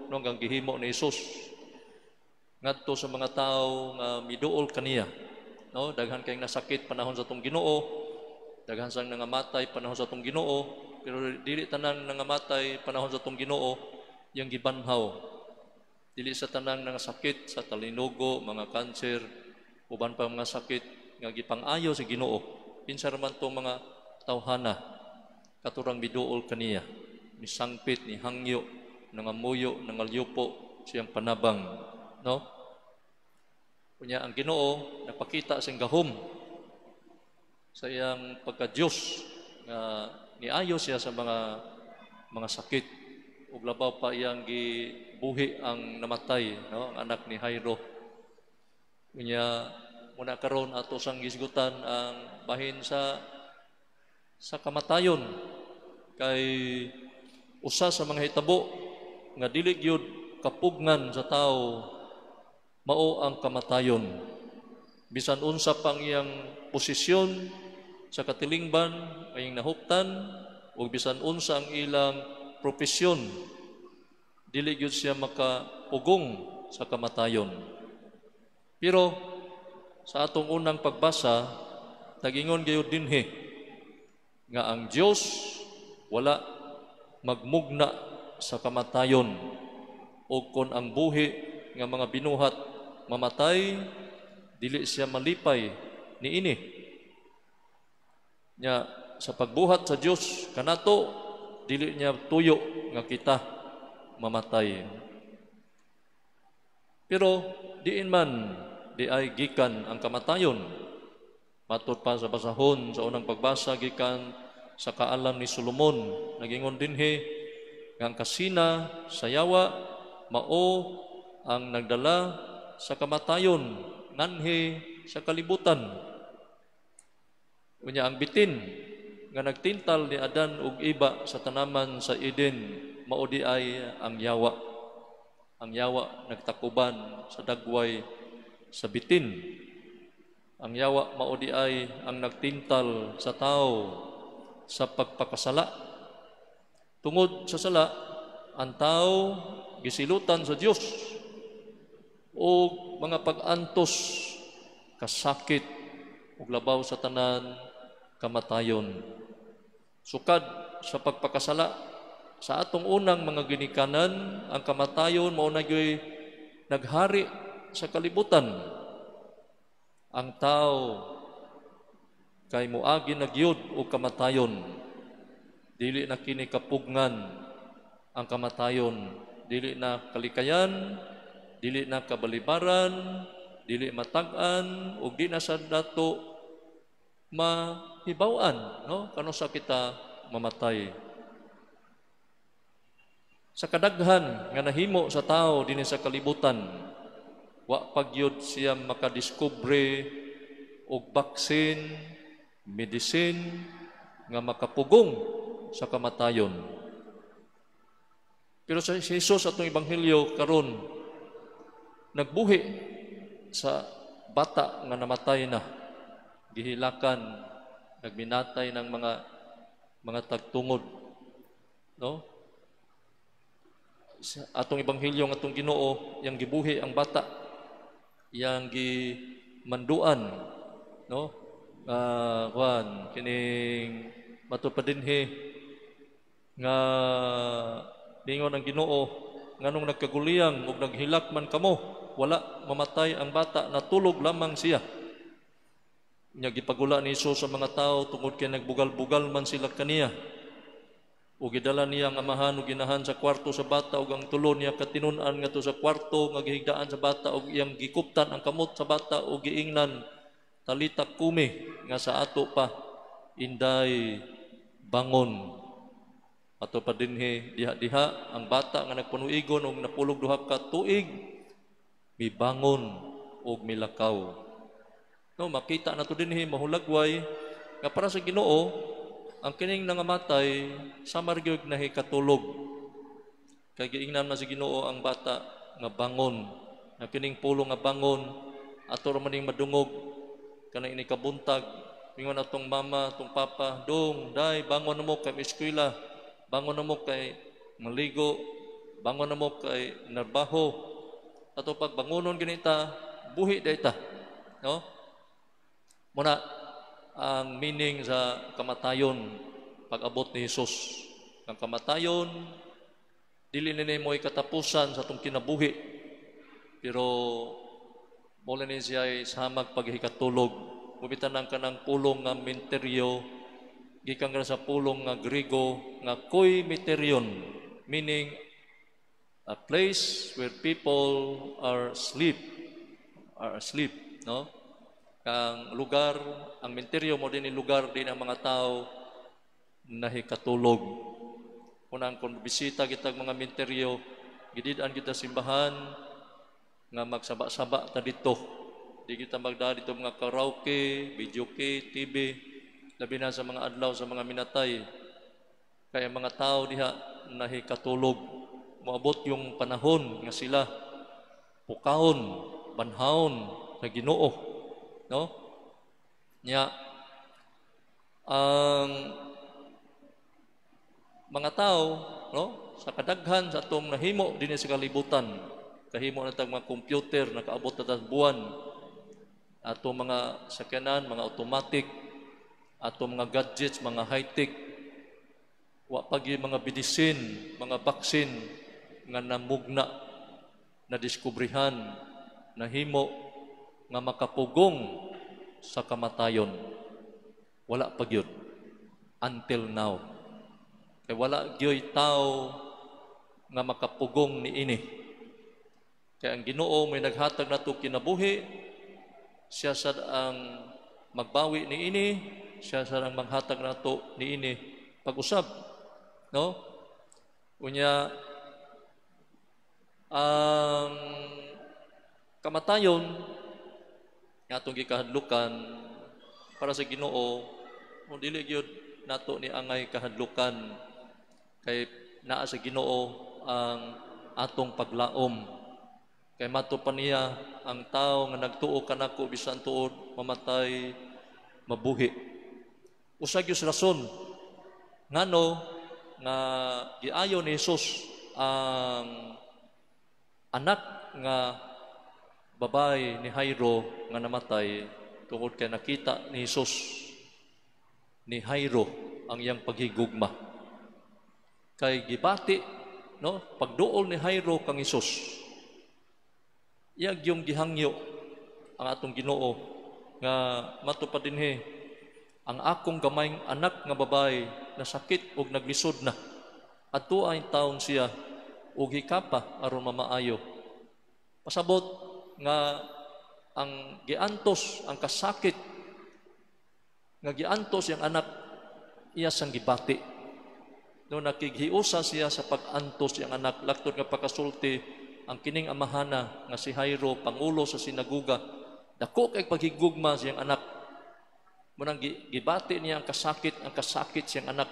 no, ang gihimo ni Jesus ngadto sa mga tawo nga miduol kaniya, no? Daghan kay nasakit panahon sa atong Ginoo, daghan sang nangamatay panahon sa atong Ginoo, pero dili tanan nangamatay panahon sa atong Ginoo yang gibanhaw. Dili sa tanang nangasakit sa talinugo, mga kanser, uban pa mga sakit nga gipang-ayo sa Ginoo. Kinsa ra man tong mga tawhana katurang miduol kaniya, misangpit, ni hangyo, nangamuyo, nangalyupo siyang panabang, no? Unya ang Ginoo napakita siyang gahom sa iyang pagka-Diyos nga niayo siya sa mga sakit ug labaw pa iyang gibuhi ang namatay, no, ang anak ni Jairo. Unya muna karon ato sang gisgutan ang bahin sa kamatayon, kay usa sa mga hitabo nga dili gyud kapugnan sa tao mao ang kamatayon. Bisan unsa pang iyang posisyon sa katilingban ay nahuptan ug bisan unsa ang ilang propesyon, dili gyud siya makapugong sa kamatayon. Pero sa atong unang pagbasa, nagingon gayud dinhi nga ang Dios wala magmugna sa kamatayon, o kon ang buhi nga mga binuhat mamatay, dili siya malipay niini. Nya sa pagbuhat sa Dios kanato, dili niya tuyo nga kita mamatay. Pero diin man di ay gikan ang kamatayon? Matod pa sa basahon sa unang pagbasa gikan sa Kaalam ni Solomon, nagingon dinhi nga ang kasina sa yawa mao ang nagdala sa kamatayon nganhi sa kalibutan. Unya ang bitin nga nagtintal ni Adan ug Eva sa tanaman sa Eden mao di ay ang yawa. Ang yawa nagtakuban sa dagway sa bitin. Ang yawa mao di ay ang nagtintal sa tao sa pagpakasala. Tungod sa sala, ang tao gisilutan sa Dios o mga pag-antos, kasakit ug labaw sa tanan, kamatayon. Sukad sa pagpakasala sa atong unang mga ginikanan, ang kamatayon mao na gyoy naghari sa kalibutan. Ang tao kay moagi na gyud og kamatayon. Dili na kini kapugnan ang kamatayon, dili na kalikayan, dili na kabalibaran, dili matag-an ug di na sad nato mahibaw-an, no, kanusa kita mamatay. Sa kadaghan nga nahimo sa tao dinhi sa kalibutan, wa pa gyud siya makadiskubre og baksin, medicine nga makapugong sa kamatayon. Pero sa si Jesus atong ebanghelyo karon nagbuhi sa bata nga namatay na, gihilakan, nagminatay ng mga tagtungod, no? Sa atong ebanghelyo nga atong Ginoo yang gibuhi ang bata, yang gimanduan, no, kuan kining matud pa dinhi nga ningon ang Ginoo, "Nganong nagkaguliyang ug naghilak man kamo? Wala mamatay ang bata, natulog lamang siya." Nya gipagula ni Jesus sa mga tao tungod kay nagbugal-bugal man sila kaniya. Ug gidala niya ang amahan ug inahan sa kwarto sa bata ug ang tulo niya katinun-an ngadto sa kwarto nga gihigdaan sa bata ug iyang gikuptan ang kamot sa bata ug giingnan, "Talita kumi," nga sa ato pa, "Inday, bangon." Ato pa dinhi, diha-diha ang bata nga nagpanuigon og napulog 2 ka tuig mibangon ug milakaw. No, makita nato dinhi, mahulagway nga para sa Ginoo ang kining nangamatay sama ra gyud nahikatulog. Kay giingnan man sa Ginoo ang bata nga bangon. Nga kining pulong nga bangon ato ra man ning madungog kanang ini kabuntag, mingon atong mama, atong papa, "Dong, day, bangon na mo kay eskwela. Bangon na mo kay maligo." Bangon na mo kay narbaho. Ato pag bangonon ganita, buhi da ita. No? Muna ang meaning sa kamatayon pag-abot ni Jesus. Ang kamatayon dili ni mo'y katapusan sa atong kinabuhi. Pero mula ni siya ay samag paghikatulog. Mubitan ang kanang pulong nga minteryo gikan sa pulong nga Griego nga koimeterion, meaning a place where people are asleep, no? Kang lugar, ang minteryo mo din lugar din ang mga tao nahikatulog. Unang kung bisita kita mga minteryo, gidid-an kita simbahan nga magsaba-saba ta dito. Di kita magda dito mga karaoke, videoke, TV, labi na sa mga adlaw sa mga minatay. Kaya mga tao diha nahikatulog. Moabot yung panahon nga sila pukahon, banhaon sa Ginoo, no? Nya ang mga tao, no, sa kadaghan sa atong nahimo dinhi sa kalibutan, kahimo na tag mga computer, nakaabot na tag buwan, atong mga sakyanan, mga automatic, atong mga gadgets, mga high-tech, wa pag mga medisin, mga baksin nga namugna, na diskubrihan, nahimo nga makapugong sa kamatayon. Wala pa gyud until now. Kay wala gyoy tao nga makapugong niini. Kay ang Ginoo may naghatag nato kinabuhi, siya sad ang magbawi niini, siya sad ang maghatag nato niini pag-usab. No? Unya ang kamatayon nga atong gikahadlukan, para sa Ginoo kung dili gyud nato ni angay kahadlukan kay naa sa Ginoo ang atong paglaom. Kay mato pa niya, ang tao nga nagtuo kanako, bisan tuod mamatay, mabuhi. Usa gyud rason ngano nga giayo ni Jesus ang anak nga babae ni Jairo nga namatay, tungod kay nakita ni Jesus ni Jairo ang iyang paghigugma. Kay gibati, no, pagduol ni Jairo kang Hesus, iyang yung gihangyo ang atong Ginoo nga matupad dinhi, "Ang akong gamayng anak nga babae nasakit ug naglisod na. Adto ay taon siya ug hikapa aron mamaayo." Pasabot nga ang giantos, ang kasakit nga giantos yang anak, iya sang gibati. No, nakighiusa siya sa pag-antos yang anak, laktod nga pagkasulti ang kining amahana nga si Jairo, pangulo sa sinaguga, dako kay paghigugma siyang anak. Munang gibati niya ang kasakit siyang anak.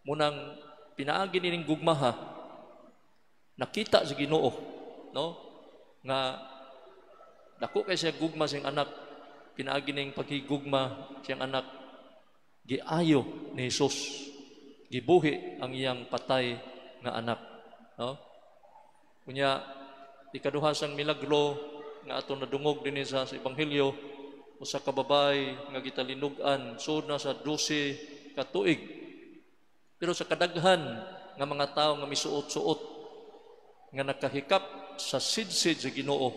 Munang pinaagi nining gugmaha, nakita sa Ginoo, no, nga dako kay siya gugma siyang anak. Pinaagi ning paghigugma siyang anak, giayo ni Jesus, gibuhi ang iyang patay nga anak, no? Unya ikaduha sang milagro nga atong nadungog dinhi sa ebanghelyo, usa ka babae nga gitalinug-an sud na sa 12 ka tuig. Pero sa kadaghan nga mga tawo nga misuot-suot nga nakahikap sa sidsid sa Ginoo,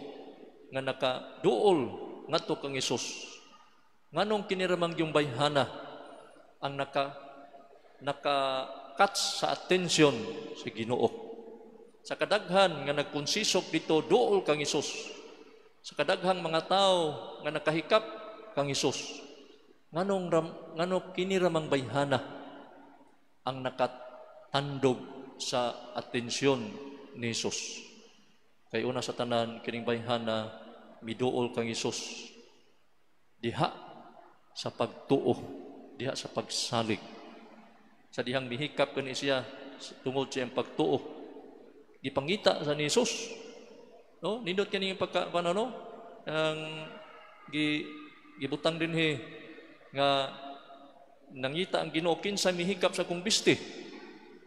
nga nakaduol ngadto kang Hesus, nganong kini ramang yung bayhana ang naka catch sa atensyon sa Ginoo? Sa kadaghan nga nagkonsisok dito duol kang Hesus, sa kadaghang mga tao nga nakahikap kang Hesus, nganong kini ramang bayhana ang nakatandog sa atensyon ni Hesus? Kay una sa tanan, kining bayhana miduol kang Hesus diha sa pagtuo, diha sa pagsalig. Sa dihang mihikap kani siya tungod sa iyang pagtuo, gipangita sa ni Hesus, no? Nindot kini pagka ano, no, ang gibutang dinhi nga nangita ang Ginoo, "Kinsa mihikap sa akong bisti?"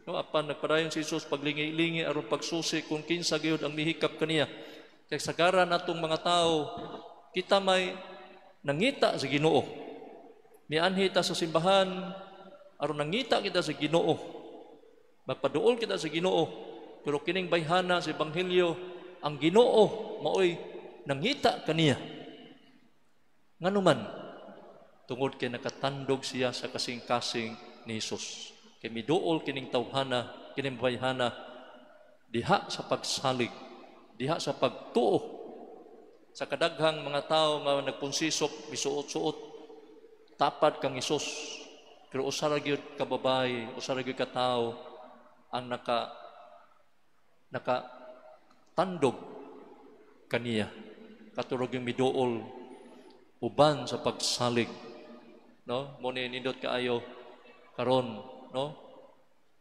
No, apan nagpadayon si Jesus paglingi-lingi aron pagsusi kung kinsa gyud ang mihikap kaniya. Kay sagaran natong mga tao, kita may nangita sa Ginoo. Mianhi ta sa simbahan aron nangita kita sa Ginoo. Magpaduol kita sa Ginoo. Pero kining bayhana sa ebanghelyo, ang Ginoo maoy nangita kaniya. Nganuman, tungod kay nakatandog siya sa kasing-kasing ni Jesus. Kay miduol kining tawhana, kining bayhana diha sa pagsalig, diha sa pagtuo. Sa kadaghang mga tao nga nagpunsisok, misuot-suot, tapad kang Hesus. Pero usa ra gyud ka babae, usa ra gyud ka tawo ang naka tandog kaniya. Katurog yung miduol uban sa pagsalig. No? Mo ni nindot kaayo karon, no?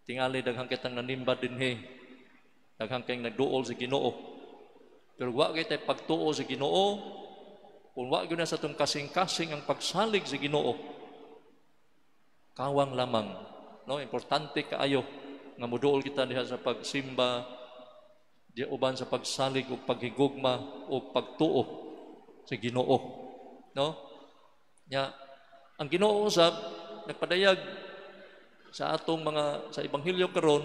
Tingali daghang kitang nanimba dinhi. Daghang kayong nagduol sa Ginoo. Pero wa kay tay pagtuo sa Ginoo, kung wa gyud na sa atong kasing-kasing ang pagsalig sa Ginoo, kawang lamang, no? Importante kaayo nga moduol kita diha sa pagsimba, di uban sa pagsalig ug paghigugma ug pagtuo sa Ginoo, no? Nya ang Ginoo usab nagpadayag sa atong mga sa ebanghelyo karon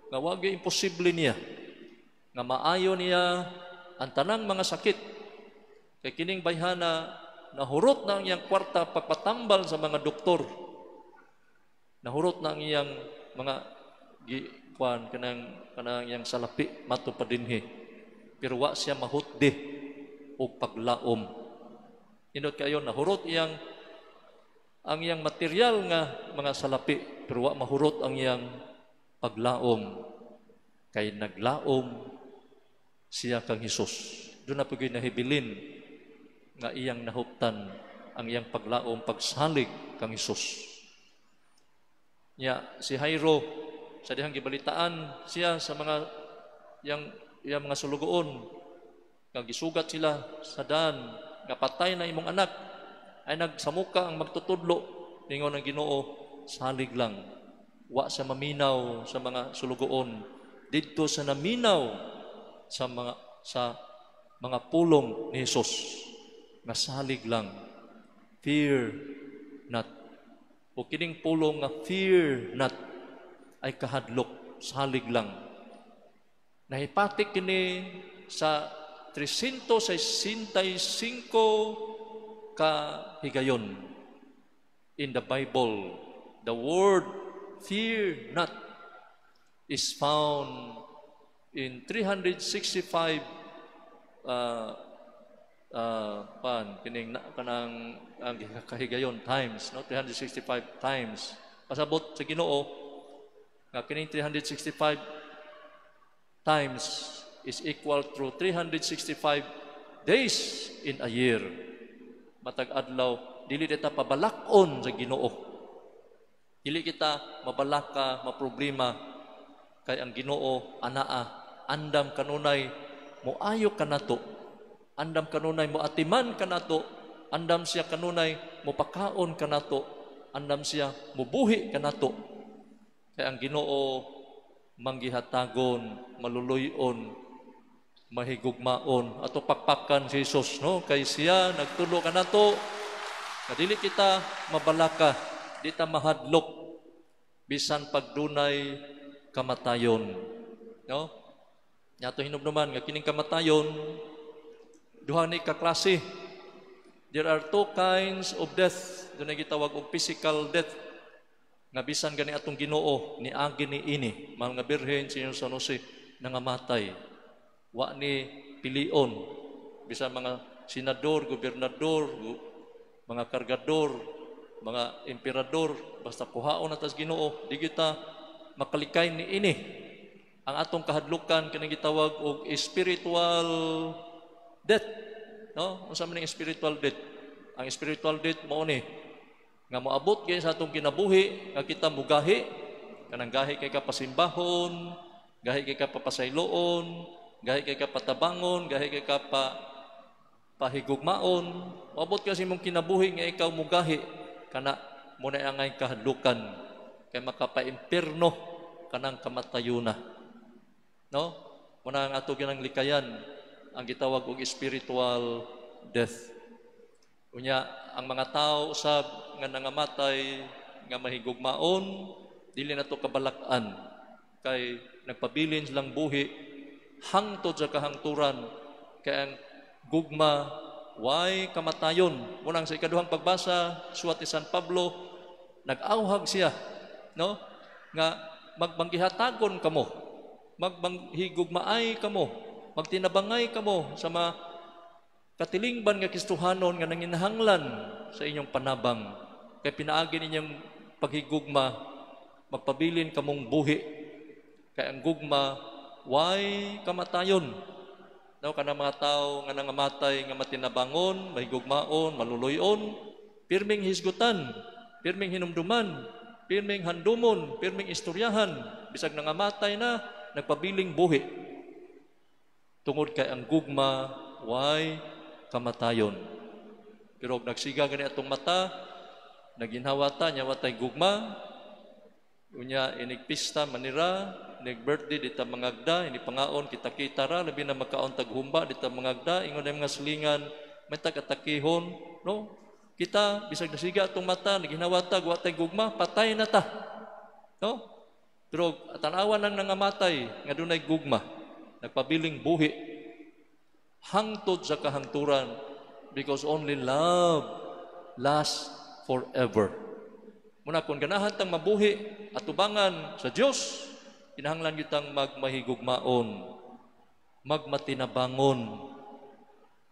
nga wa gyud imposible niya nga maayo niya ang tanang mga sakit. Kay kining bayhana, nahurot na ang iyang kwarta pagpatambal sa mga doktor, nahurot na ang iyang mga gi kuan kanang kanang iyang salapi mato pa dinhi, pero wa siya mahutdi og paglaom. Inot kayo, nahurot iyang ang iyang material nga mga salapi, pero wa mahurot ang iyang paglaom, kay naglaom siya kang Hesus. Doon na pag nahibilin nga iyang nahuptan ang iyang paglaom, pagsalig kang Hesus. Nya si Jairo, sa dihang gibalitaan siya sa mga yang iyang mga sulugoon nga gisugat sila sa daan nga patay na imong anak, ay nagsamuka ang magtutudlo, ningon ang Ginoo, "Salig lang." Wa sa maminaw sa mga sulugoon, didto sa naminaw sa mga pulong ni Hesus nga "Salig lang, fear not." O kining pulong nga "fear not" ay kahadlok, salig lang. Nahipatik kini sa 365 ka higayon in the Bible. The word "fear not" is found in 365 pan kining na, kanang ang kahigayon times, no? 365 times. Pasabot sa Ginoo nga kining 365 times is equal to 365 days in a year. Matag adlaw, dili kita pabalak-on sa Ginoo, dili kita mabalaka, maproblema, kay ang Ginoo anaa, andam kanunay moayo kanato, andam kanunay moatiman kanato, andam siya kanunay mopakaon kanato, andam siya mubuhi kanato, kay ang Ginoo manggihatagon, maluluyon, mahigugmaon. Ato pakpakan si Jesus, no? Kay siya nagtulo kanato nga dili kita mabalaka, di ta mahadlok bisan pagdunay kamatayon, no? Nya ato hinumduman nga kining kamatayon, duha ni ka klase. There are two kinds of death. Dunay gitawag og physical death nga bisan gani atong Ginoo niagi ni ini, mahal nga Birhen, Señor San Jose, nangamatay. Wa ni pilion, bisan mga senador, gobernador, mga kargador, mga emperador, basta kuhaon na tas Ginoo, di kita makalikay ni ini. Ang atong kahadlukan, kining gitawag og spiritual death, no? Unsa man ning spiritual death? Ang spiritual death mao ni nga moabot gyud sa atong kinabuhi nga kita mugahi, kanang gahi kay ka pasimbahon, gahi kay ka papasayloon, gahi kay ka patabangon, gahi kay ka pa pahigugmaon. Moabot kasi imong kinabuhi nga ikaw mugahi kana mo na angay kahadlukan, kay makapaimpirno. kanang kamatayuna. No? Muna ang ato ginang likayan ang gitawag og spiritual death. Unya ang mga tao usab nga nangamatay nga mahigugmaon, dili nato kabalak-an kay nagpabilin silang buhi hangtod sa kahangturan, kay ang gugma way kamatayon. Munang sa ikaduhang pagbasa, suwat ni San Pablo, nag-awhag siya, no, nga magbanggihatagon kamo, magbanghigugmaay kamo, magtinabangay kamo sa mga katilingban nga Kristohanon nga nanginahanglan sa inyong panabang, kay pinaagi ninyong paghigugma magpabilin kamong buhi, kay ang gugma way kamatayon. No, kana mga tao nga nangamatay nga matinabangon, mahigugmaon, maluluyon, pirming hisgutan, pirming hinumduman, pirming handumon, pirming istoryahan, bisag nangamatay na, nagpabiling buhi. Tungod kay ang gugma way kamatayon. Pero og nagsiga gani atong mata, naginhawa ta, nya watay gugma, unya inig pista manira, inig birthday di ta mangagda, ini pangaon kita-kita ra, labi na magkaon tag humba di ta mangagda, ingon na mga silingan, may tag-atakihon, no? Kita bisag nasiga atong mata, naginhawa ta, wa tay gugma, patay na ta. No? Pero tan-awan ang nangamatay nga dunay gugma, nagpabiling buhi hangtod sa kahangturan, because only love lasts forever. Muna kung ganahan tang mabuhi atubangan sa Dios, kinahanglan kitang magmahigugmaon, magmatinabangon.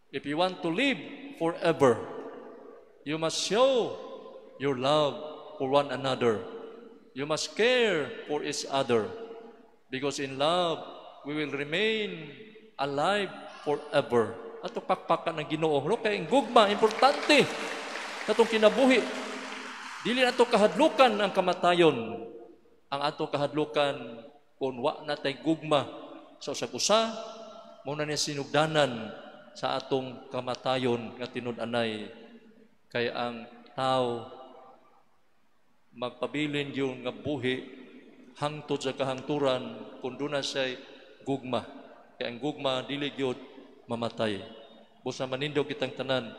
If you want to live forever, you must show your love for one another. You must care for each other. Because in love, we will remain alive forever. Ato pakpakan ng Ginoo. No, kay ang gugma importante katong kinabuhi. Dili nato kahadlukan ang kamatayon. Ang ato kahadlukan kung wa na tay gugma sa usag usa, mao na niya sinugdanan sa atong kamatayon nga tinud-anay. Kay ang tao magpabilin yung nga buhi hangtod sa kahangturan kung duna siya'y gugma. Kay ang gugma dili gyud mamatay. Busa manindog kitang tanan,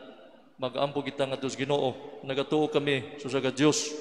mag-ampo kita ngadto sa Ginoo. Nagatuo kami sa usa ka Dios.